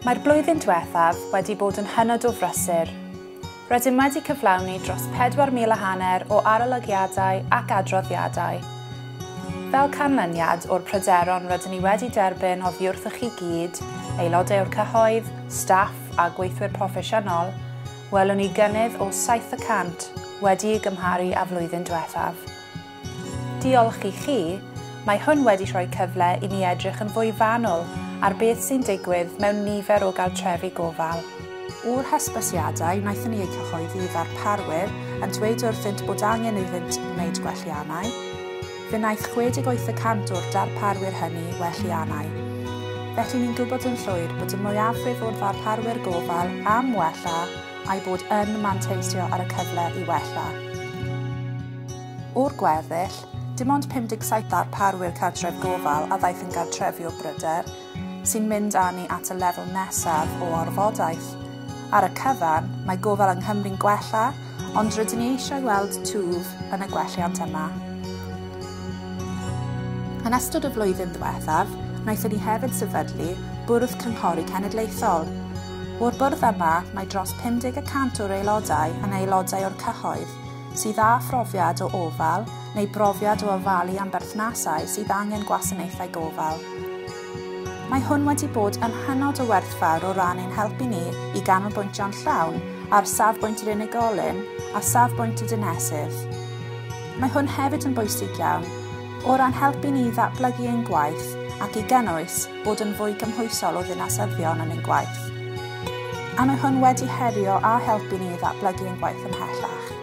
Mae'r blwyddyn diwethaf wedi bod yn hynod o frysur. Rydym wedi cyflawni dros 4,500 o arolygiadau ac adroddiadau. Fel canlyniad o'r pryderon rydyn ni wedi derbyn oddi wrthych chi gyd, aelodau o'r cyhoedd, staff a gweithwyr proffesiynol, welwn ni gynnydd o 7% wedi ei gymharu â flwyddyn diwethaf. Diolch i chi, mae hwn wedi rhoi cyfle i ni edrych yn fwy fanwl ar beth sy'n digwydd mewn nifer o gartrefi gofal. O'r hysbysiadau wnaethon ni eu cyhoeddi i ddarparwyr yn dweud wrthynt bod angen iddynt wneud gwelliannau, fe wnaeth 68% o'r darparwyr hynny welliannau. Felly ni'n gwybod yn llwyr bod y mwyafrif o'r ddarparwyr gofal am wella a'i bod yn manteisio ar y cyfle i wella. O'r gweddill, dim ond 57 darparwyr cartref gofal a ddaeth yn gartrefi o bryder, sy'n mynd â ni at y lefel nesaf o orfodaeth. Ar y cyfan, mae gofal yng Nghymru'n gwella, ond rydyn ni eisiau gweld twf yn y gwelliant yma. Yn ystod y flwyddyn ddiwethaf, wnaethon ni hefyd sefydlu Bwrdd Cynghori Cenedlaethol. O'r bwrdd yma, mae dros 50% o'r aelodau yn aelodau o'r cyhoedd sydd â phrofiad o ofal neu brofiad o ofalu am berthnasau sydd angen gwasanaethau gofal. Mae hwn wedi bod yn hynod o werthfawr o ran ein helpu ni i ganolbwyntio'n llawn ar safbwynt yr unigolyn a safbwynt y dinesydd. Mae hwn hefyd yn bwysig iawn o ran helpu ni i ddatblygu ein gwaith ac i gynnwys bod yn fwy gymhwysol o ddinasyddion yn ein gwaith. A mae hwn wedi herio a helpu ni i ddatblygu ein gwaith ymhellach.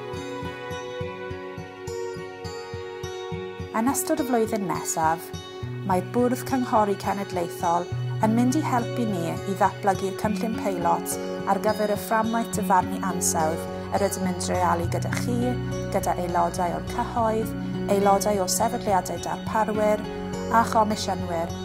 Yn ystod y flwyddyn nesaf, mae'r Bwrdd Cynghori Cenedlaethol yn mynd i helpu ni i ddatblygu'r cynllun peilot ar gyfer y fframwaith dyfarnu ansawdd yr ydym yn dreialu gyda chi, gyda aelodau o'r cyhoedd, aelodau o sefydliadau darparwyr a chomisiynwyr,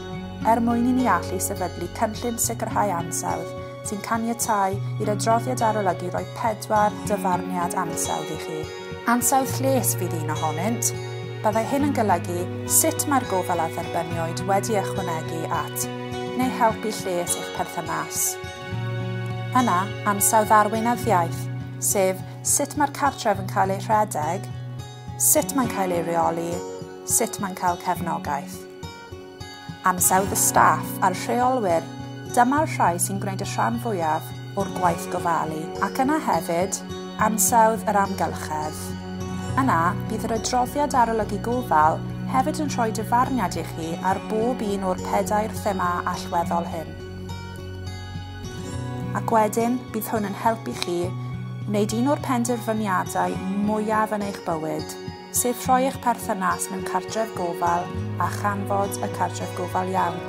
er mwyn i ni allu sefydlu cynllun sicrhau ansawdd sy'n caniatáu i'r adroddiad arolygu roi 4 dyfarniad ansawdd i chi. Ansawdd lles fydd un ohonynt. Byddai hyn yn golygu sut mae'r gofal a dderbyniwyd wedi ychwanegu at neu helpu lles eich perthynas. Yna, ansawdd arweinyddiaeth, sef sut mae'r cartref yn cael ei rhedeg, sut mae'n cael ei reoli, sut mae'n cael cefnogaeth. Ansawdd y staff a'r rheolwyr, dyma'r rhai sy'n gwneud y rhan fwyaf o'r gwaith gofalu, ac yna hefyd, ansawdd yr amgylchedd. Yna, bydd yr adroddiad arolygu gofal hefyd yn rhoi dyfarniad i chi ar bob un o'r 4 thema allweddol hyn. Ac wedyn, bydd hwn yn helpu chi wneud un o'r penderfyniadau mwyaf yn eich bywyd, sef rhoi eich perthynas mewn cartref gofal a chanfod y cartref gofal iawn.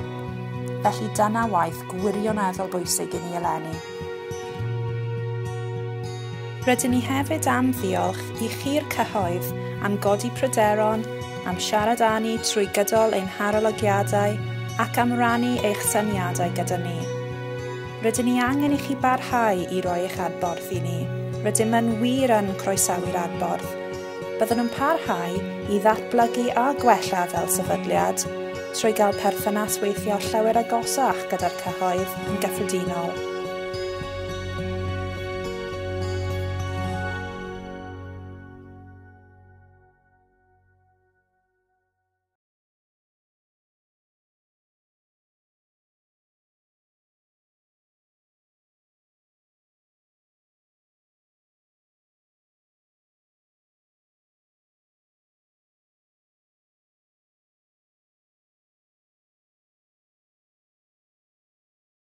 Felly dyna waith gwirioneddol bwysig i ni eleni. Rydyn ni hefyd am ddiolch i chi'r cyhoedd am godi pryderon, am siarad â ni trwy gydol ein harolygiadau ac am rannu eich syniadau gyda ni. Rydyn ni angen i chi barhau i roi eich adborth i ni. Rydym yn wir yn croesawu'r adborth. Byddwn yn parhau i ddatblygu a gwella fel sefydliad trwy gael perthynas weithio llawer agosach gyda'r cyhoedd yn gyffredinol.